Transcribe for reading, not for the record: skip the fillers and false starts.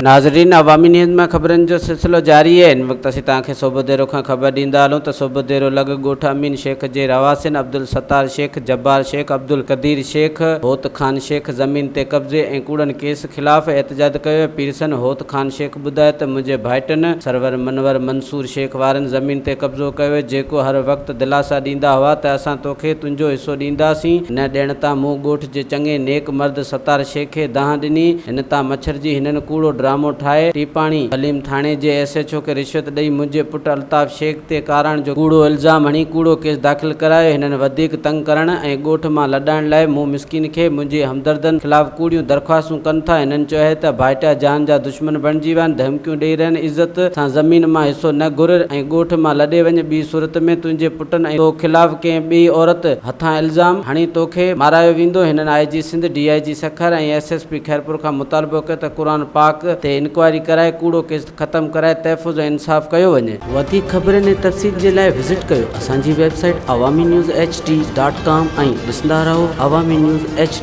ناظرين عوامي نيوز مان خبرن جو سلسلو جاري آهي هن وقت اسين توهان کي صوبوديرو کان خبر ڏيندا هلون ته صوبوديرو لڳ ڳوٺ امين شيخ جي رهواسين عبدالستار شيخ، جبار شيخ، عبدالقدير شيخ، هوت خان شيخ زمين تي قبضي ۽ ڪوڙن ڪيس خلاف احتجاج ڪيو پيرسن هوت خان شيخ ٻڌايو ته منهنجي ڀائٽن سرور منور منصور شيخ وارن زمين تي قبضو ڪيو جيڪو هر وقت دلاسا ڏيندا هئا ته اسان توکي تنهنجو حصو ڏينداسين نه ڏيڻ تان مون ڳوٺ جي چڱي نيڪ مرد ستار شيخ کي دانهن ڏني هن تان مڇرجي هنن ڪوڙو ڊرامو ٺاهي ٽيپاڻي حليم ٿاڻي جي ايس ايڇ او کي رشوت ڏئي منهنجي پٽ الطاف شيخ تي ڪاراڻ جو ڪوڙو الزام هڻي ڪوڙو ڪيس داخل ڪرايو هنن وڌيڪ تنگ ڪرڻ ۽ ڳوٺ مان لڏائڻ لاء مون مسڪين کي منهنجي همدردن خلاف ڪوڙيون درخواستون ڪن ٿا هنن چيو آهي ته ڀائٽيا جان جا دشمن بڻجي ويا آهن ڌمڪيون ڏئي رهن عزت سان زمين مان حصو نه گهر ۽ ڳوٺ مان لڏي وڃ ٻي صورت ۾ تنهنجي پٽن ۽ تو خلاف ڪنهن ٻي عورت هٿان الزام هڻي توکي مارايو ويندو هنن I G Sindh D I G Sukkur ۽ S S P Khairpur کان مطالبو ڪيو ته قرآن پاڪ تي انڪوائري ڪرائي ڪوڙو ڪيس ختم ڪرائي تحفظ ۽ انصاف ڪيو وڃي. وڌيڪ خبرن ۽ تفصيل جي لاء وزٽ ڪيو اسان جي website Awami news H D dot com ۽ ڏسندا رهو عوامي نيوز ايڇ ڊي.